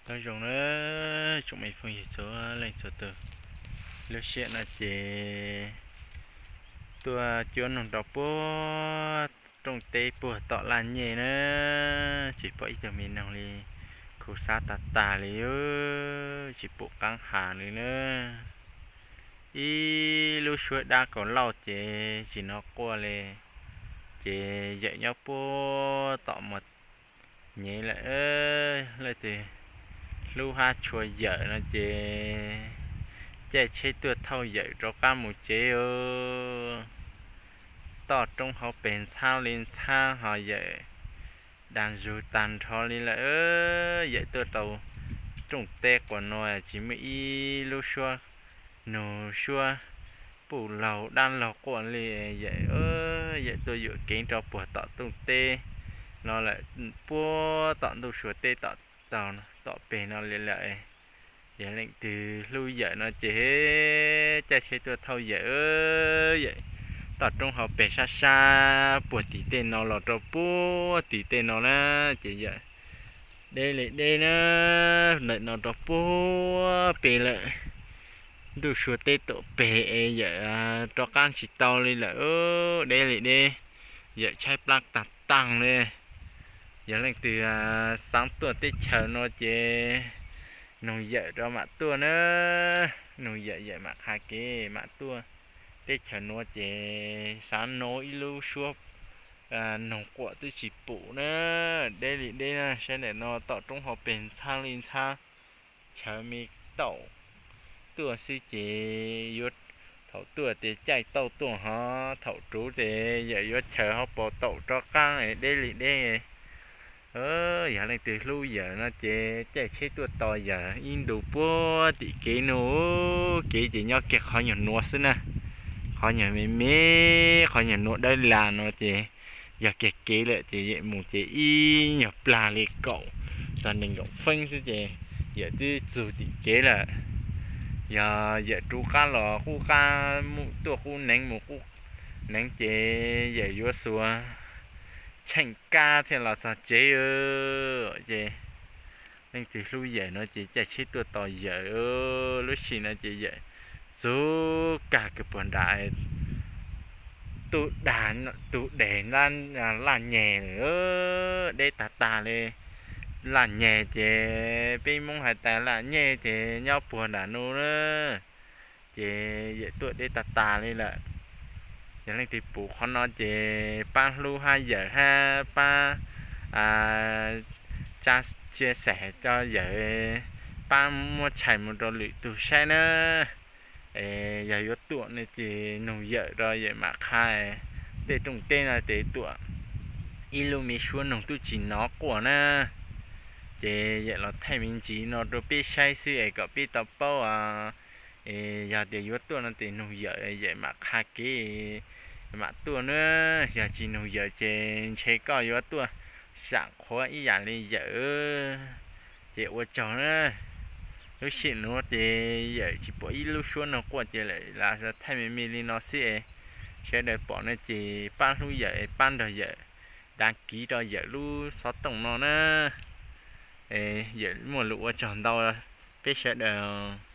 Nyob zoo na tsoom me phooj ywg txhua leej txhua tus, lub sij hawm no ces tuaj cuab noog rau puag rooj teb puag tom laj nyej na, tsis pom ib tug me noog li, khuv xab tag tag li, tsis pum qaab has li na. Ib lub suab dab kaus lauj ces tsis hnov quaj li, ces yawm nyob puag tom mus nyev lawm. Leej twg hlub hab tshua yawm no ces caij tsheb tuaj thauj yawm rov qab mus tsev os. Toj roob hauv pes ntxhab li ntxhab ho yawm dag zug tag nrho li lawm. Yawm tuaj rau rooj teb quas no tsis muaj ib lub suab nug suab puj laug dab laug quaj li. Yawm, yawm tuaj yuam kev rau puag tom rooj teb no lawm, puag tom ntuj sua teb tom, tom peg no li lawm. Yog leej twg hlub yawm no ces caij tsheb tuaj thauj yawm, yawm toj roob hauv pes sab sab puag tim tej no los rau puag tim tej no na, ces yawm deb li deb na, ntawm no rau puag peg lawm. Ntuj sua teb tom peg es yawm rov qab tsis tau li lawm, deb li deb, yawm tshaib plab tag tag li. Yog leej twg xaav tuaj teb chaws no ces nug yawm rau mam tuaj na, nug yawm, yawm mam qha kev mam tuaj. Teb chaws nuav ces xaav nov ib lub suab noog quaj twb tsis pum na, deb li deb na. Saib ntawm no tom roob hauv pes ntxhab li ntxhab, chaw me taum tuaj xwb ces yuav, thaum tuaj ces caij tauj tuaj hov, thaum ruv ces yawm yuav chaws hauv paus taum rov qaab, deb li deb. Yog leej twg hlub yawm no ces caij tsheb tuaj tos yawm ib ntu puag tim kev nuav. Kev ces nyob kiag qhov nyuag nuav xwb na, qhov nyuag me me, qhov nyuag nuav dawb las no ces yog kiag kev lawm ces yawm mus ces ib nyuag plag li kaum txog nees nkaum feeb xwb ces yawm twb txug tim kev lawm. Yog yawm rov qab los qub qab mus tuaj qub neev mus qub neev ces yawm yuav xuas tsheej kab thiaj los txog tsev. Ces leej twg hlub yawm no ces caij tsheb tuaj tos yawm. Lub sij no ces yawm txug kag kawg puag nram tus deg laj nyeg, deb tag tag li. Laj nyeg ces peb Moob has tas laj nyeg ces nyob puag nram nuav na, ces yawm tuaj deb tag tag li lawm. Yog leej twg pum qhov no ces pab hlub hab yawm hab pab tsa tsia xam rau yawm, pab muab tshais mus rau lwm tug saib na. Es yog yuav tuaj no ces nug yawm rau yawm mam qha. Tej rooj teb no ces tuam ib lub me suab noog tub tsis nov quaj na. Ces yawm los thaij me ntsis no rau peb saib xwb es kom peb tau paub. Es yog tias yuav tuaj no ces nug yawm, yawm mam qha kev mam tuaj na. Yog tsis nug yawm ces ntshe koj yuav tuaj sam qhuav ib yam li yawm. Ces ua tsaug na. Lub sij nuav ces yawm tsis pum ib lub suab noog quaj ces lawm los thaij me me li no xwb es sawv daws pom no ces pab hlub yawm es pab nrog yawm, dav kiv rau yawm lub xov tooj no na. Yawm muaj lus ua tsaug ntau peb sawv daws.